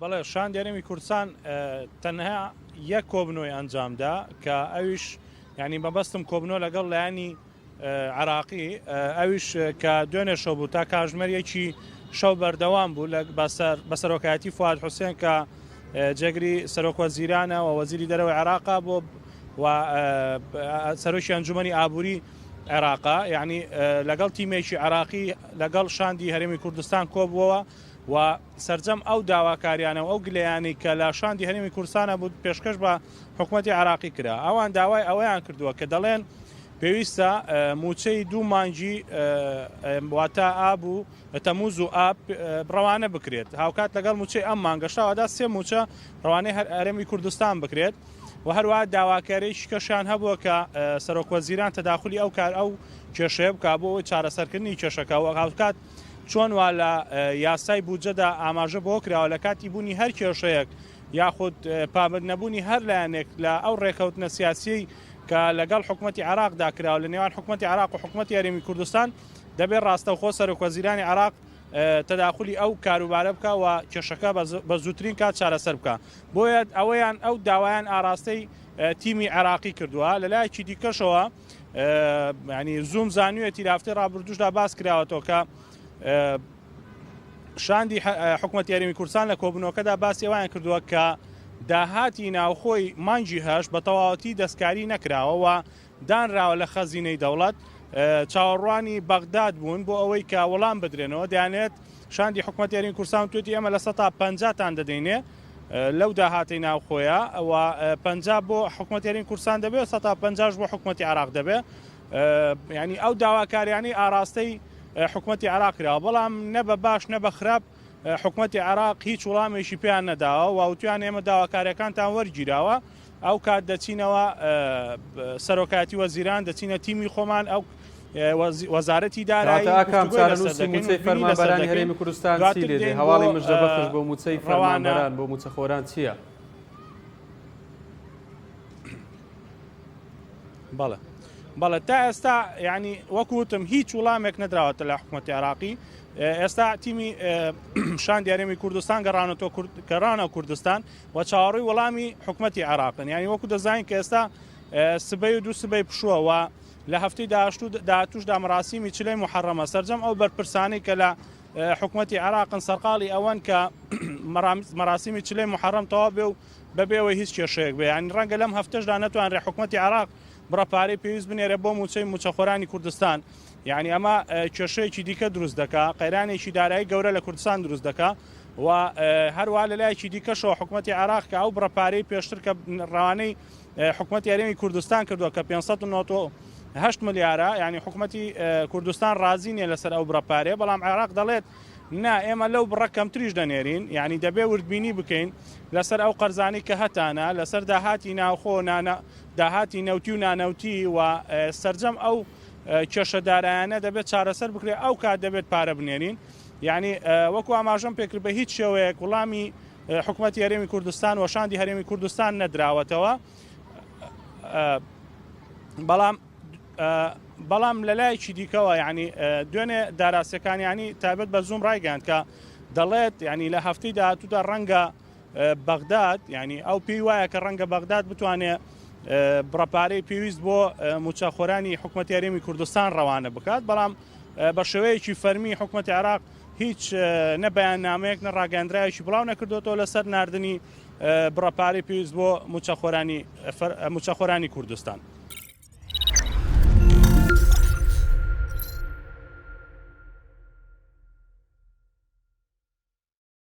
بەڵێ شاندی هەرێمی کوردستان تەنها یەک کۆبنەوەی ئەنجامدا کە ئەویش یعنی مەبەستم کۆبنەوە لەگەڵ لایەنی عراقی ئەویش کە دوێنێ شەو بوو تا کاژمێر یەکی شەو بەردەوام بوو لە بە سەرۆکایەتی فواد حوسێن کە جێگری سەرۆک وەزیرانە و وەزیری دەرەوەی عێراقا بۆ و سەرۆکی ئەنجومەنی ئابووری عێراقا یعنی لەگەڵ تیمێکی عراقی لەگەڵ شاندی هەرێمی کوردستان کۆبووەوە و سەرجەم ئەو داواکاریانە و ئەو گلەیانەی کە لە شاندی هەرێمی کوردستانە بوو پێشکەش بە حکومەتی عێراقی کرا. ئەوان داوای ئەوەیان کردووە کە دەڵێن پێویستە مووچەی دوو مانگی واتە ئاب و تەموز و ئاب ڕەوانە بکرێت هاوکات لەگەڵ مووچەی ئەم مانگەشا وادا سێ مووچە ڕەوانەی هەر هەرێمی کوردستان بکرێت و هەروەها داواکاریی کەشیان هەبووە کە سەرۆک وەزیران تەداخلی ئەو کار ئەو کێشەیە بکا بۆ ئەوەی چارەسەرکردنی کێشەکە و هاوکات چۆن وا لە یاسای بودجەدا ئاماژە بۆ کراوە لە کاتی بوونی هەر کێشەیەک یاخود پابەند نەبوونی هەر لایەنێک لە ئەو ڕێکەوتنە سیاسیەی کە لەگەڵ حکومەتی عێراقدا کراوە لە نێوان حکومەتی عێراق و حکومەتی هەرێمی کوردستان دەبێت ڕاستەوخۆ سەرۆکوەزیرانی عێراق تەداخولی ئەو کاروبارە بکا و کێشەکە بە زووترین کات چارەسەر بکا بۆیە ئەوەیان ئەو داوایان ئاراستەی تیمی عێراقی کردووە لەلایەکی دیکەشەوە ینی زووم زانویەتی لە هەفتەی ڕابردووشدا باس کراوەتەوە کە شاندی حکومەتی هەرێمی کوردستان لە کۆبوونەوەکەدا باسی ئەوەیان کردووە کە داهاتی ناوخۆی مانگی هەشت بە تەواوەتی دەستکاری نەکراوە و دانراوە لە خەزینەی دەوڵەت چاوەڕوانی بەغداد بوون بۆ ئەوەی کە وەڵام بدرێنەوە دەیانێت شاندی حکومەتی هەرێمی کوردستان توێتی ئێمە 50% تان دەدەینێ لەو داهاتی ناوخۆیە و 50 بۆ حکومەتی هەرێمی کوردستان دەبێت 50 بۆ حکومەتی عێراق دەبێت ینی ئەو داواکاریانەی ئاراستەی حکومەتی عێراق کراوە، بەڵام نە بە باش نە بە خراپ حکومەتی عێراق هیچ وڵامێکی پێیان نەداوە و وتویان ئێمە داواکاریەکانتان وەرگیراوە ئەو کات دەچینەوە سەرۆکایەتی وەزیران دەچینە تیمی خۆمان ئەو وەزارەتی دارایی ئاکام چارەنووسی مووچەی فەرمانبەرانی هەرێمی کوردستان چی لێ دێ؟ هەواڵی مژدەبەخش بۆ مووچەی فەرمانبەران بۆ مووچەخۆران چییە؟ بەڵێ بەڵێ تا ئێستا یعنی وەکو وتم هیچ وڵامێک نەدراوەتە لە حکوومەتی عراقی ئێستا تیمی شاندی هەرێمی کوردستان گەڕانەوە گەڕانە کوردستان و چاوەڕووی وەڵامی حکوومەتی عراقن یعنی وەکو دەزانین کە ئێستا سبەی و دوو سبەی پشووە و لە هەفتەی داهاتوو داهاتووشدا مەراسیمی چلەی محەڕەمە سەرجەم ئەو بەرپرسانەی کە لە حکوومەتی عراقن سەرقاڵی ئەوەن کە مەراسیمی چلەی محەڕەم تەواو بێ و بەبێ ئەوەی هیچ کێشەیەک بێ، یانی ڕەنگە لەم هەفتەشدا نەتوانرێ حکومەتی عێراق بڕە پارەی پێویست بنێرێ بۆ مووچەی مووچەخۆرانی کوردستان، یانی ئەمە کێشەیەکی دیکە دروست دەکا، قەیرانێکی دارایی گەورە لە کوردستان دروست دەکا و هەروەها لە لایەکی دیکەشەوە حکومەتی عێراق کە ئەو بڕە پارەی پێشتر کە ڕەوانەی حکومەتی هەرێمی کوردستان کردووە کە 598 ملیارە، یانی حکومەتی کوردستان ڕازی نییە لەسەر ئەو بڕە پارەیە، بەڵام عێراق دەڵێت نا ئێمە لەو بڕە کەمتریش دەنێرین، یانی دەبێ وردبینی بکەین لەسەر ئەو قەرزانەی کە هەتانە، لەسەر داهاتی ناوخۆ، داهاتی نەوتی و نانەوتی و سەرجەم ئەو کێشە دارایانە دەبێت چارەسەر بکرێت، ئەو کات دەبێت پارە بنێرین. یانی وەکو ئاماژەم پێکرد بە هیچ شێوەیەک وڵامی حکومەتی هەرێمی کوردستان و شاندی هەرێمی کوردستان نەدراوەتەوە. بەڵام بەڵام لەلایەکی دیکەوە یعنی دوێنێ داراسەکان ینی تایبەت بە زووم ڕایگەیاند کە دەڵێت ینی لە هەفتەی داهاتوودا ڕەنگە بەغداد ینی ئەو پێی وایە کە ڕەنگە بەغداد بتوانێت بڕەپارەی پێویست بۆ موچەخۆرانی حکوومەت یاریمی کوردستان ڕەوانە بکات بەڵام بە شێوەیەکی فەرمی حکوومەت عێراق هیچ نە بەیاننامەیەک نە ڕاگەندراوێکی بڵاو نەکردوێتەوە لەسەر ناردنی بڕەپارەی پێویست بۆ موچەخۆرانی موچەخۆرانی کوردستان.